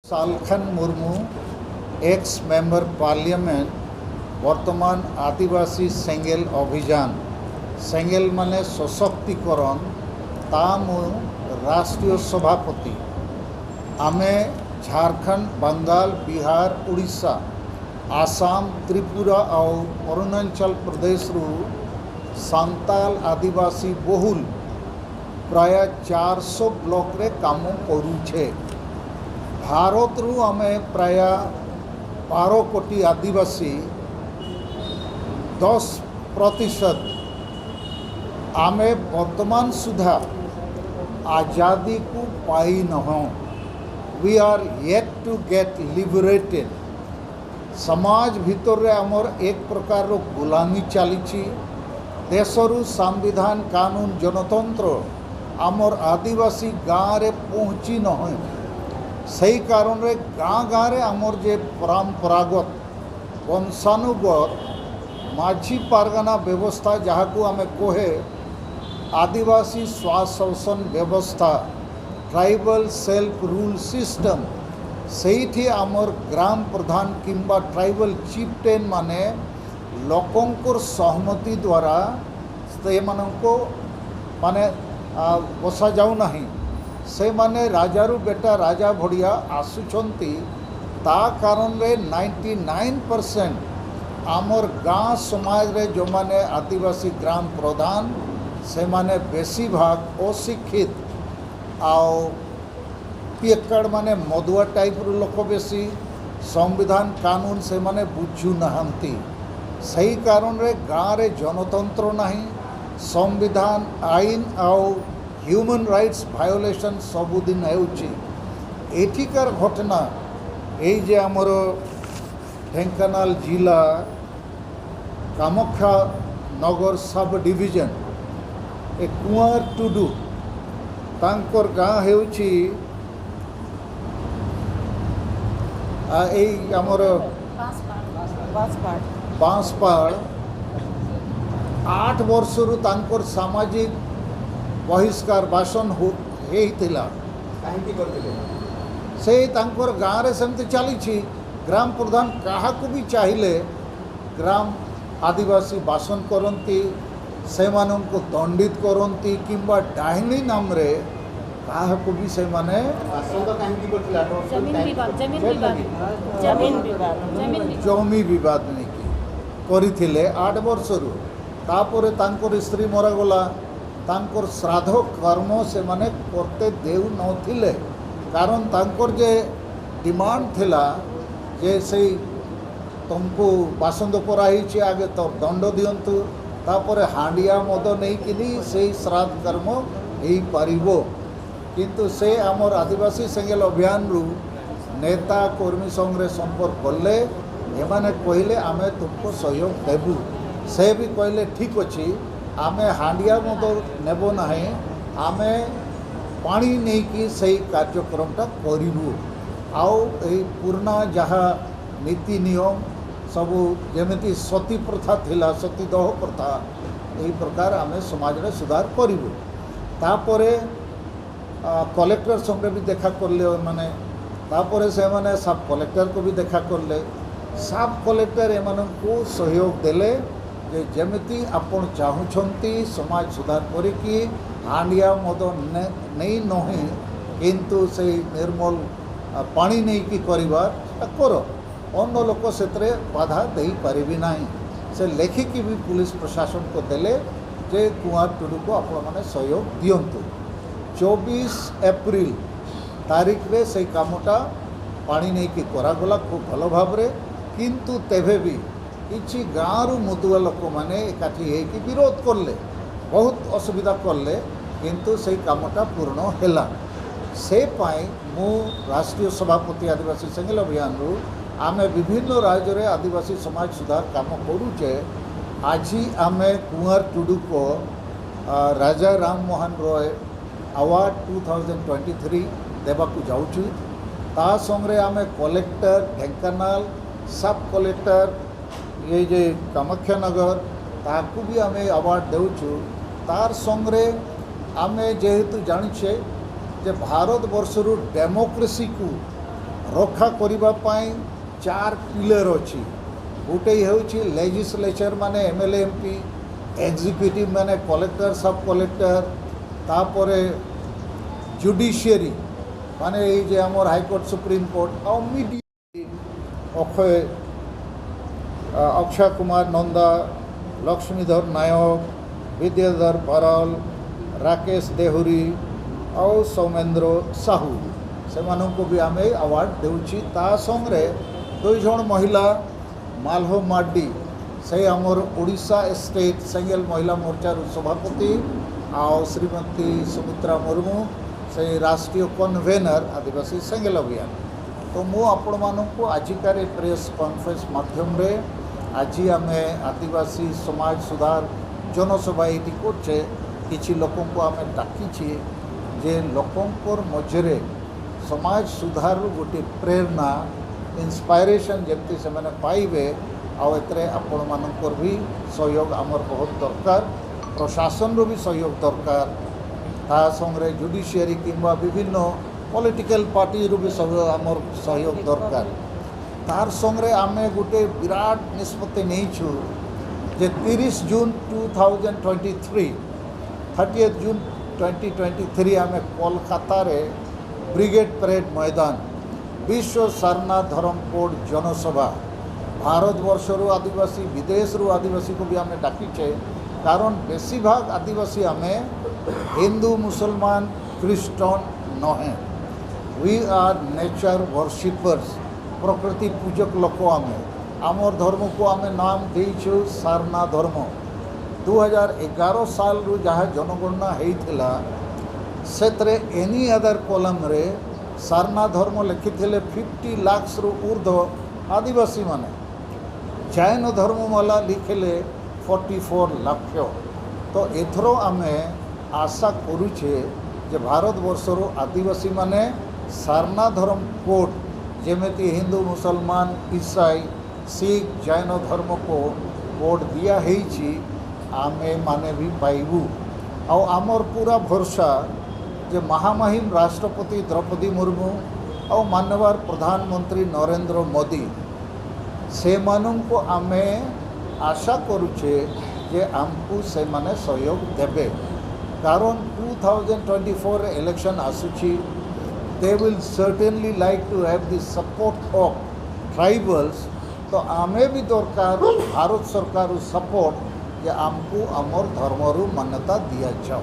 Salkhan Murmu, X member parliament, ବର୍ତ୍ତମାନ ଆଦିବାସୀ ସେଙ୍ଗେଲ ଅଭିଯାନ, ସେଙ୍ଗେଲ ମାନେ ସଶକ୍ତିକରଣ, ତା ମୁଁ ରାଷ୍ଟ୍ରୀୟ ସଭାପତି। ଆମେ ଝାଡ଼ଖଣ୍ଡ, ବଙ୍ଗାଲ, ବିହାର, ଓଡ଼ିଶା, ଆସାମ, ତ୍ରିପୁରା ଆଉ ଅରୁଣାଚଳ ପ୍ରଦେଶରୁ ସାନ୍ତାଲ ଆଦିବାସୀ ବହୁଲ ପ୍ରାୟ 400 ବ୍ଲକରେ କାମ କରୁଛେ। ଭାରତରୁ ଆମେ ପ୍ରାୟ 12 କୋଟି ଆଦିବାସୀ, 10%। ଆମେ ବର୍ତ୍ତମାନ ସୁଦ୍ଧା ଆଜାଦିକୁ ପାଇନାହୁଁ। We are yet to get liberated. ସମାଜ ଭିତରେ ଆମର ଏକ ପ୍ରକାରର ଗୁଲାମୀ ଚାଲିଛି। ଦେଶରୁ ସମ୍ବିଧାନ, କାନୁନ, ଜନତନ୍ତ୍ର ଆମର ଆଦିବାସୀ ଗାଁରେ ପହଞ୍ଚି ନାହିଁ। ସେଇ କାରଣରେ ଗାଁ ଗାଁରେ ଆମର ଯେ ପରମ୍ପରାଗତ, ବଂଶାନୁଗତ ମାଝି ପାରଗାନା ବ୍ୟବସ୍ଥା, ଯାହାକୁ ଆମେ କହେ ଆଦିବାସୀ ସ୍ୱଶାସନ ବ୍ୟବସ୍ଥା, ଟ୍ରାଇବାଲ ସେଲ୍ଫ ରୁଲ୍ ସିଷ୍ଟମ୍, ସେଇଠି ଆମର ଗ୍ରାମ ପ୍ରଧାନ କିମ୍ବା ଟ୍ରାଇବାଲ ଚିଫଟେନ୍ ମାନେ ଲୋକଙ୍କର ସହମତି ଦ୍ୱାରା ସେମାନଙ୍କୁ ମାନେ ବସାଯାଉନାହିଁ। ସେମାନେ ରାଜାରୁ ବେଟା ରାଜା ଭଳିଆ ଆସୁଛନ୍ତି। ତା କାରଣରେ 99% ଆମର ଗାଁ ସମାଜରେ ଯେଉଁମାନେ ଆଦିବାସୀ ଗ୍ରାମ ପ୍ରଧାନ, ସେମାନେ ବେଶୀ ଭାଗ ଅଶିକ୍ଷିତ ଆଉ ପିଏକାଡ଼, ମାନେ ମଦୁଆ ଟାଇପ୍ର ଲୋକ ବେଶୀ। ସମ୍ବିଧାନ, କାନୁନ ସେମାନେ ବୁଝୁନାହାନ୍ତି। ସେଇ କାରଣରେ ଗାଁରେ ଜନତନ୍ତ୍ର ନାହିଁ। ସମ୍ବିଧାନ, ଆଇନ ଆଉ ହ୍ୟୁମାନ୍ ରାଇଟ୍ସ ଭାୟୋଲେସନ୍ ସବୁଦିନ ହେଉଛି। ଏଠିକାର ଘଟଣା, ଏଇ ଯେ ଆମର ଢେଙ୍କାନାଳ ଜିଲ୍ଲା କାମାକ୍ଷା ନଗର ସବ୍ ଡିଭିଜନ, ଏ କୁଆଁର ଟୁଡୁ, ତାଙ୍କର ଗାଁ ହେଉଛି ଏଇ ଆମର ବାଁସପାଳ। 8 ବର୍ଷରୁ ତାଙ୍କର ସାମାଜିକ ବହିଷ୍କାର, ବାସନ ହେଇଥିଲା। କାହିଁକି କରିଥିଲେ? ସେଇ ତାଙ୍କର ଗାଁରେ ସେମିତି ଚାଲିଛି। ଗ୍ରାମ ପ୍ରଧାନ କାହାକୁ ବି ଚାହିଁଲେ ଗ୍ରାମ ଆଦିବାସୀ ବାସନ କରନ୍ତି, ସେମାନଙ୍କୁ ଦଣ୍ଡିତ କରନ୍ତି କିମ୍ବା ଡାହିଣୀ ନାମରେ କାହାକୁ ବି ସେମାନେ ବାସନ୍ଦ କାହିଁକି କରିଥିଲେ 8 ବର୍ଷ? ଜମିନ ବିବାଦ, ଜମିନ ବିବାଦ, ଜମିନ ବିବାଦ। ଜମିନ ବିବାଦ। ଜମି ବିବାଦ ନେଇକି କରିଥିଲେ 8 ବର୍ଷରୁ। ତାପରେ ତାଙ୍କର ସ୍ତ୍ରୀ ମରାଗଲା। ତାଙ୍କର ଶ୍ରାଦ୍ଧ କର୍ମ ସେମାନେ କରତେ ଦେଉନଥିଲେ, କାରଣ ତାଙ୍କର ଯେ ଡିମାଣ୍ଡ ଥିଲା ଯେ ସେଇ ତୁମକୁ ବାସନ୍ଦ କରାହେଇଛି, ଆଗେ ତ ଦଣ୍ଡ ଦିଅନ୍ତୁ, ତାପରେ ହାଣ୍ଡିଆ ମଦ ନେଇକିନି ସେଇ ଶ୍ରାଦ୍ଧ କର୍ମ ହେଇପାରିବ। କିନ୍ତୁ ସେ ଆମର ଆଦିବାସୀ ସେଙ୍ଗେଲ ଅଭିଯାନରୁ ନେତା କର୍ମୀ ସଙ୍ଗରେ ସମ୍ପର୍କ କଲେ। ଏମାନେ କହିଲେ, ଆମେ ତୁମକୁ ସହଯୋଗ ଦେବୁ। ସେ ବି କହିଲେ, ଠିକ୍ ଅଛି, ଆମେ ହାଣ୍ଡିଆ ମଦ ନେବ ନାହିଁ, ଆମେ ପାଣି ନେଇକି ସେଇ କାର୍ଯ୍ୟକ୍ରମଟା କରିବୁ ଆଉ ଏଇ ପୁରୁଣା ଯାହା ନୀତି ନିୟମ ସବୁ, ଯେମିତି ସତୀ ପ୍ରଥା ଥିଲା, ସତୀଦାହ ପ୍ରଥା, ଏହି ପ୍ରକାର ଆମେ ସମାଜରେ ସୁଧାର କରିବୁ। ତାପରେ କଲେକ୍ଟର ସଙ୍ଗରେ ବି ଦେଖା କଲେ ଏମାନେ। ତାପରେ ସେମାନେ ସବ୍ କଲେକ୍ଟରକୁ ବି ଦେଖା କଲେ। ସବ୍ କଲେକ୍ଟର ଏମାନଙ୍କୁ ସହଯୋଗ ଦେଲେ ଯେ ଯେମିତି ଆପଣ ଚାହୁଁଛନ୍ତି ସମାଜ ସୁଧାର କରିକି ହାଣ୍ଡିଆ ମଦ ନେଇ ନୁହେଁ, କିନ୍ତୁ ସେଇ ନିର୍ମଲ ପାଣି ନେଇକି କରିବା କର, ଅନ୍ୟ ଲୋକ ସେଥିରେ ବାଧା ଦେଇପାରିବେ ନାହିଁ। ସେ ଲେଖିକି ବି ପୁଲିସ ପ୍ରଶାସନକୁ ଦେଲେ ଯେ କୁଆଁର ଟୁଡୁକୁ ଆପଣମାନେ ସହଯୋଗ ଦିଅନ୍ତୁ। 24 ଏପ୍ରିଲ ତାରିଖରେ ସେଇ କାମଟା ପାଣି ନେଇକି କରାଗଲା ଖୁବ୍ ଭଲ ଭାବରେ। କିନ୍ତୁ ତେବେ ବି କିଛି ଗାଁରୁ ମଦୁଆ ଲୋକମାନେ ଏକାଠି ହେଇକି ବିରୋଧ କଲେ, ବହୁତ ଅସୁବିଧା କଲେ, କିନ୍ତୁ ସେଇ କାମଟା ପୂର୍ଣ୍ଣ ହେଲା। ସେ ପାଇଁ ମୁଁ ରାଷ୍ଟ୍ରୀୟ ସଭାପତି ଆଦିବାସୀ ସେଙ୍ଗେଲ ଅଭିଯାନରୁ। ଆମେ ବିଭିନ୍ନ ରାଜ୍ୟରେ ଆଦିବାସୀ ସମାଜ ସୁଧାର କାମ କରୁଛେ। ଆଜି ଆମେ କୁଆଁର ଟୁଡୁକୁ ରାଜା ରାମମୋହନ ରୟ ଆୱାର୍ଡ଼ 2023 ଦେବାକୁ ଯାଉଛୁ। ତା ସଙ୍ଗରେ ଆମେ କଲେକ୍ଟର ଢେଙ୍କାନାଳ, ସବ୍ କଲେକ୍ଟର ଏ ଯେ କାମାକ୍ଷାନଗର, ତାକୁ ବି ଆମେ ଆୱାର୍ଡ଼ ଦେଉଛୁ। ତାର ସଙ୍ଗରେ ଆମେ ଯେହେତୁ ଜାଣିଛେ ଯେ ଭାରତବର୍ଷରୁ ଡେମୋକ୍ରେସିକୁ ରକ୍ଷା କରିବା ପାଇଁ ଚାର ପିଲର ଅଛି। ଗୋଟେ ହେଉଛି ଲେଜିସ୍ଲେଚର, ମାନେ ଏମ୍ଏଲ୍ଏ, ଏମ୍ପି, ଏକ୍ଜିକ୍ୟୁଟିଭ୍ ମାନେ କଲେକ୍ଟର, ସବ୍ କଲେକ୍ଟର, ତାପରେ ଜୁଡ଼ିସିଆରୀ ମାନେ ଏଇ ଯେ ଆମର ହାଇକୋର୍ଟ, ସୁପ୍ରିମକୋର୍ଟ ଆଉ ମିଡ଼ିଆ। ଅକ୍ଷୟ ଅକ୍ଷୟ କୁମାର ନନ୍ଦା, ଲକ୍ଷ୍ମୀଧର ନାୟକ, ବିଦ୍ୟାଧର ବରାଲ, ରାକେଶ ଦେହୁରୀ ଆଉ ସୌମେନ୍ଦ୍ର ସାହୁ, ସେମାନଙ୍କୁ ବି ଆମେ ଆୱାର୍ଡ଼ ଦେଉଛି। ତା ସଙ୍ଗରେ ଦୁଇ ଜଣ ମହିଳା, ମାଲହୋ ମାଡ୍ଡି, ସେ ଆମର ଓଡ଼ିଶା ଷ୍ଟେଟ୍ ସେଙ୍ଗେଲ ମହିଳା ମୋର୍ଚ୍ଚାର ସଭାପତି, ଆଉ ଶ୍ରୀମତୀ ସୁମିତ୍ରା ମୁର୍ମୁ, ସେ ରାଷ୍ଟ୍ରୀୟ କନଭେନର, ଆଦିବାସୀ ସେଙ୍ଗେଲ ଅଭିଯାନ। ତ ମୁଁ ଆପଣମାନଙ୍କୁ ଆଜିକାର ଏ ପ୍ରେସ୍ କନଫରେନ୍ସ ମାଧ୍ୟମରେ, ଆଜି ଆମେ ଆଦିବାସୀ ସମାଜ ସୁଧାର ଜନସଭା ଏଇଠି କରୁଛେ, କିଛି ଲୋକଙ୍କୁ ଆମେ ଡାକିଛି ଯେ ଲୋକଙ୍କର ମଝିରେ ସମାଜ ସୁଧାରରୁ ଗୋଟିଏ ପ୍ରେରଣା, ଇନ୍ସପାଇରେସନ୍ ଯେମିତି ସେମାନେ ପାଇବେ। ଆଉ ଏଥିରେ ଆପଣମାନଙ୍କର ବି ସହଯୋଗ ଆମର ବହୁତ ଦରକାର, ପ୍ରଶାସନର ବି ସହଯୋଗ ଦରକାର, ତା ସଙ୍ଗରେ ଜୁଡ଼ିସିଆରୀ କିମ୍ବା ବିଭିନ୍ନ ପଲିଟିକାଲ ପାର୍ଟିରୁ ବି ସବୁ ଆମର ସହଯୋଗ ଦରକାର। ତାର ସଙ୍ଗରେ ଆମେ ଗୋଟେ ବିରାଟ ନିଷ୍ପତ୍ତି ନେଇଛୁ ଯେ 30 ଜୁନ୍ 2023, 30 ଜୁନ୍ 2023 ଆମେ କୋଲକାତାରେ ବ୍ରିଗେଡ୍ ପରେଡ୍ ମଇଦାନ ବିଶ୍ୱ ସାରନା ଧରମ କୋଡ୍ ଜନସଭା, ଭାରତବର୍ଷରୁ ଆଦିବାସୀ, ବିଦେଶରୁ ଆଦିବାସୀକୁ ବି ଆମେ ଡାକିଛେ। କାରଣ ବେଶୀଭାଗ ଆଦିବାସୀ ଆମେ ହିନ୍ଦୁ, ମୁସଲମାନ, ଖ୍ରୀଷ୍ଟନ ନୁହେଁ। We are nature worshippers, ପ୍ରକୃତି ପୂଜକ ଲୋକ ଆମେ। ଆମର ଧର୍ମକୁ ଆମେ ନାମ ଦେଇଛୁ ସାରନା ଧର୍ମ। 2011 ସାଲରୁ ଯାହା ଜନଗଣନା ହେଇଥିଲା, ସେଥିରେ ଏନି ଅଦର କଲମରେ ସାରନା ଧର୍ମ ଲେଖିଥିଲେ 50 ଲାକ୍ସରୁ ଉର୍ଦ୍ଧ୍ୱ ଆଦିବାସୀମାନେ, ଜୈନ ଧର୍ମବାଲା ଲିଖିଲେ 44 ଲକ୍ଷ। ତ ଏଥର ଆମେ ଆଶା କରୁଛେ ଯେ ଭାରତବର୍ଷରୁ ଆଦିବାସୀମାନେ ସାରନା ଧର୍ମ କୋଡ୍, ଯେମିତି ହିନ୍ଦୁ, ମୁସଲମାନ, ଇସାଇ, ଶିଖ, ଜୈନ ଧର୍ମକୁ କୋଡ୍ ଦିଆହେଇଛି, ଆମେ ମାନେ ବି ପାଇବୁ। ଆଉ ଆମର ପୁରା ଭରସା ଯେ ମହାମହିମ ରାଷ୍ଟ୍ରପତି ଦ୍ରୌପଦୀ ମୁର୍ମୁ ଆଉ ମାନ୍ୟବର ପ୍ରଧାନମନ୍ତ୍ରୀ ନରେନ୍ଦ୍ର ମୋଦି, ସେମାନଙ୍କୁ ଆମେ ଆଶା କରୁଛେ ଯେ ଆମକୁ ସେମାନେ ସହଯୋଗ ଦେବେ। କାରଣ 2024 ଇଲେକ୍ସନ୍ ଆସୁଛି। They will certainly like to have the support of tribals. ତ ଆମେ ବି ଦରକାର ଭାରତ ସରକାର ସପୋର୍ଟ ଯେ ଆମକୁ ଆମର ଧର୍ମରୁ ମାନ୍ୟତା ଦିଆଯାଉ।